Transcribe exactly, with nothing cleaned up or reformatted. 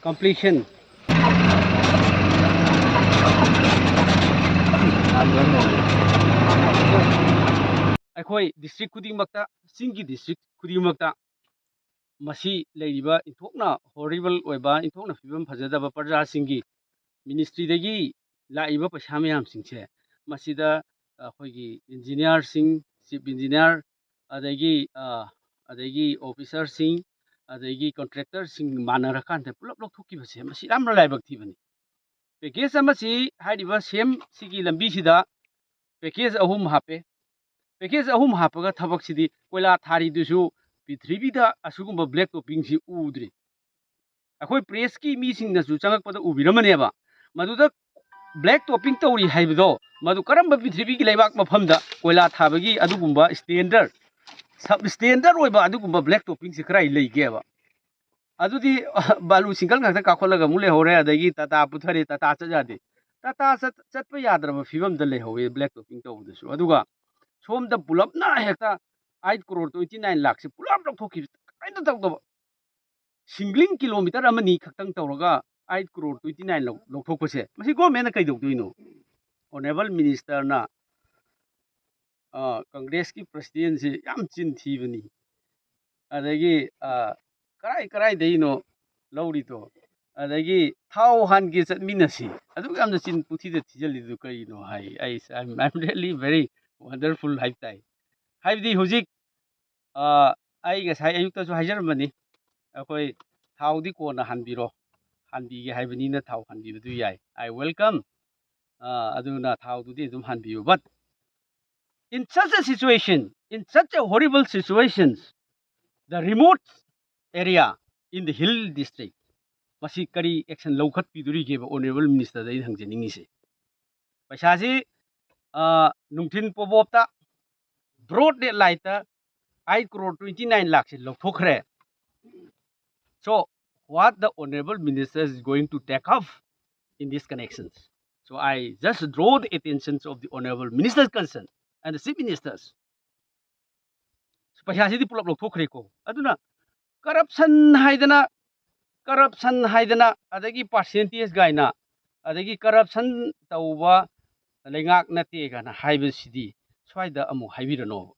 Completion. ꯑꯩꯈꯣꯏ district ꯈꯨꯗꯤꯡꯃꯛꯇ, ꯆꯤꯡꯒꯤ ꯗꯤꯁꯇ꯭ꯔꯤꯛ ꯈꯨꯗꯤꯡꯃꯛꯇ ꯃꯁꯤ ꯂꯩꯔꯤꯕ ꯏꯟꯊꯣꯛꯅ ꯍꯣꯔꯤꯕꯜ ꯑꯣꯏꯕ, ꯏꯟꯊꯣꯛꯅ ꯐꯤꯕꯝ ꯐꯖꯗꯕ ꯄ꯭ꯔꯖꯥꯁꯤꯡꯒꯤ ꯃꯤꯅꯤꯁꯇ꯭ꯔꯤꯗꯒꯤ ꯂꯥꯛꯏꯕ ꯄꯩꯁꯥ ꯃꯌꯥꯝꯁꯤꯡꯁꯦ, ꯃꯁꯤꯗ ꯑꯩꯈꯣꯏꯒꯤ ꯏꯟꯖꯤꯅꯤꯌꯥꯔꯁꯤꯡ, ꯆꯤꯐ ꯏꯟꯖꯤꯅꯤꯌꯥꯔ, ꯑꯗꯒꯤ ꯑꯗꯒꯤ ꯑꯣꯐꯤꯁꯥꯔꯁꯤꯡ, ꯑꯗꯒꯤ ꯀꯣꯟꯇ꯭ꯔꯦꯛꯇꯔꯁꯤꯡ ꯃꯥꯟꯅꯔꯀꯥꯟꯗ ꯄꯨꯂꯞ ꯂꯧꯊꯣꯛꯈꯤꯕꯁꯦ, ꯃꯁꯤ ꯌꯥꯝꯅ ꯂꯥꯏꯕꯛ ꯊꯤꯕꯅꯤ꯫ ꯄꯦꯀꯦꯖ ꯑꯃꯁꯤ, ꯍꯥꯏꯔꯤꯕ ꯁꯦꯝ ꯁꯤꯒꯤ ꯂꯝꯕꯤꯁꯤꯗ ꯄꯦꯀꯦꯖ ꯑꯍꯨꯝ ꯍꯥꯞꯄꯦ꯫ ꯄꯦꯀꯦꯖ ꯑꯍꯨꯝ ꯍꯥꯞꯄꯒ ꯊꯕꯛꯁꯤꯗꯤ, ꯀꯣꯏꯂꯥ ꯊꯥꯔꯤꯗꯨꯁꯨ ꯄ꯭ꯔꯤꯊꯤꯕꯤꯗ ꯑꯁꯤꯒꯨꯝꯕ ꯕ꯭ꯂꯦꯛ ꯇꯣꯞꯄꯤꯡꯁꯤ ꯎꯗ꯭ꯔꯤ꯫ ꯑꯩꯈꯣꯏ ꯄ꯭ꯔꯦꯁꯀꯤ ꯃꯤꯁꯤꯡꯅꯁꯨ ꯆꯪꯉꯛꯄꯗ ꯎꯕꯤꯔꯝꯃꯅꯦꯕ, ꯃꯗꯨꯗ ꯕ꯭ꯂꯦꯛ ꯇꯣꯞꯄꯤꯡ ꯇꯧꯔꯤ ꯍꯥꯏꯕꯗꯣ, ꯃꯗꯨ ꯀꯔꯝꯕ ꯄ꯭ꯔꯤꯊꯤꯕꯤꯒꯤ ꯂꯩꯕꯥꯛ ꯃꯐꯝꯗ ꯀꯣꯏꯂꯥ ꯊꯥꯕꯒꯤ ꯑꯗꯨꯒꯨꯝꯕ ꯁ꯭ꯇꯦꯟꯗꯔ, ꯁꯕ ꯁ꯭ꯇꯦꯟꯗꯔ ꯑꯣꯏꯕ ꯑꯗꯨꯒꯨꯝꯕ ꯕ꯭ꯂꯦꯛ ꯇꯣꯞꯄꯤꯡꯁꯦ ꯀꯔꯥꯏ ꯂꯩꯒꯦꯕ? ꯑꯗꯨꯗꯤ ꯕꯥꯂꯨ ꯁꯤꯡꯒꯜ ꯉꯥꯛꯇ ꯀꯥꯈꯠꯂꯒ ꯑꯃꯨꯛ ꯂꯩꯍꯧꯔꯦ, ꯑꯗꯒꯤ ꯇꯥꯇꯥ ꯄꯨꯊꯔꯦ, ꯇꯥꯇꯥ ꯆꯠ ꯌꯥꯗꯦ꯫ ꯇꯥꯇꯥ ꯆꯠ-, ꯆꯠꯄ ꯌꯥꯗ꯭ꯔꯕ ꯐꯤꯕꯝꯗ ꯂꯩꯍꯧꯋꯦ ꯕ꯭ꯂꯦꯛ ꯇꯣꯞꯄꯤꯡ ꯇꯧꯕꯗꯁꯨ꯫ ꯑꯗꯨꯒ ꯁꯣꯝꯗ ꯄꯨꯂꯞꯅ ꯍꯦꯛꯇ ꯑꯩꯠ ꯀ꯭ꯔꯣꯔ ꯇ꯭ꯋꯦꯟꯇꯤ ꯅꯥꯏꯟ ꯂꯥꯈꯁꯦ ꯄꯨꯂꯞ ꯂꯧꯊꯣꯛꯈꯤꯕ, ꯀꯔꯤꯝꯇ ꯇꯧꯗꯕ꯫ ꯁꯤꯡꯒ꯭ꯂꯤꯡ ꯀꯤꯂꯣꯃꯤꯇꯔ ꯑꯃꯅꯤ ꯈꯛꯇꯪ ꯇꯧꯔꯒ ꯑꯩꯠ ꯀ꯭ꯔꯣꯔ ꯇ꯭ꯋꯦꯟꯇꯤ ꯅꯥꯏꯟ ꯂꯧ-, ꯂꯧꯊꯣꯛꯄꯁꯦ, ꯃꯁꯤ ꯒꯣꯔꯃꯦꯟꯅ ꯀꯩꯗꯧꯗꯣꯏꯅꯣ? ꯑꯣꯅꯔꯦꯕꯜ ꯃꯤꯅꯤꯁꯇꯔꯅ, ꯑ, ꯀꯪꯒ꯭ꯔꯦꯁꯀꯤ ꯄ꯭ꯔꯁꯤꯗꯦꯟꯁꯤ ꯌꯥꯝ ꯆꯤꯟ ꯊꯤꯕꯅꯤ꯫ ꯑꯗꯒꯤ, ꯑ, ꯀꯔꯥꯏ ꯀꯔꯥꯏꯗꯩꯅꯣ ꯂꯧꯔꯤꯗꯣ? ꯑꯗꯒꯤ ꯊꯥꯎ ꯍꯥꯟꯒꯦ ꯆꯠꯃꯤꯟꯅꯁꯤ, ꯑꯗꯨꯛ ꯌꯥꯝꯅ ꯆꯤꯟ ꯄꯨꯊꯤꯗ ꯊꯤꯖꯤꯜꯂꯤꯗꯨ ꯀꯔꯤꯅꯣ ꯍꯥꯏ꯫ ꯑꯩ, I'm, I'm really very wonderful ꯍꯥꯏꯕ ꯇꯥꯏ꯫ ꯍꯥꯏꯕꯗꯤ ꯍꯧꯖꯤꯛ, ꯑ, ꯑꯩ ꯉꯁꯥꯏ ꯑꯌꯨꯛꯇꯁꯨ ꯍꯥꯏꯖꯔꯝꯕꯅꯤ, ꯑꯩꯈꯣꯏ ꯊꯥꯎꯗꯤ ꯀꯣꯟꯅ ꯍꯥꯟꯕꯤꯔꯣ, ꯍꯥꯟꯕꯤꯒꯦ ꯍꯥꯏꯕꯅꯤꯅ ꯊꯥꯎ ꯍꯥꯟꯕꯤꯕꯗꯨ ꯌꯥꯏ, I welcome꯫ ꯑ, ꯑꯗꯨꯅ ꯊꯥꯎꯗꯨꯗꯤ ꯑꯗꯨꯝ ꯍꯥꯟꯕꯤꯌꯨ꯫ But in such a situation, in such a horrible situations, the remote area in the hill district, ꯃꯁꯤ ꯀꯔꯤ ꯑꯦꯛꯁꯟ ꯂꯧꯈꯠꯄꯤꯗꯣꯔꯤꯒꯦꯕ ꯑꯣꯅꯔꯦꯕꯜ ꯃꯤꯅꯤꯁꯇꯔꯗ ꯑꯩꯅ ꯍꯪꯖꯅꯤꯡꯉꯤꯁꯦ? ꯄꯩꯁꯥꯁꯤ, ꯑ, ꯅꯨꯡꯊꯤꯟ ꯄꯣꯕꯣꯞꯇ ꯕ꯭ꯔꯣꯗ ꯗꯦ ꯂꯥꯏꯠꯇ ꯑꯩꯠ ꯀ꯭ꯔꯣꯔ ꯇ꯭ꯋꯦꯟꯇꯤ ꯅꯥꯏꯟ ꯂꯥꯈꯁꯤ ꯂꯧꯊꯣꯛꯈ꯭ꯔꯦ꯫ So, what the honorable minister is going to take up in these connections? So, I just draw the attention of the honorable minister's concern and the chief minister's. ꯄꯩꯁꯥꯁꯤꯗꯤ ꯄꯨꯂꯞ ꯂꯧꯊꯣꯛꯈ꯭ꯔꯦꯀꯣ꯫ ꯑꯗꯨꯅ corruption ꯍꯥꯏꯗꯅ, corruption ꯍꯥꯏꯗꯅ, ꯑꯗꯒꯤ percentage ꯀꯥꯏꯅ, ꯑꯗꯒꯤ corruption ꯇꯧꯕ ꯂꯩꯉꯥꯛ ꯅꯠꯇꯦ ꯀꯥꯏꯅ ꯍꯥꯏꯕꯁꯤꯗꯤ ꯁ꯭ꯋꯥꯏꯗ ꯑꯃꯨꯛ ꯍꯥꯏꯕꯤꯔꯅꯣꯕ꯫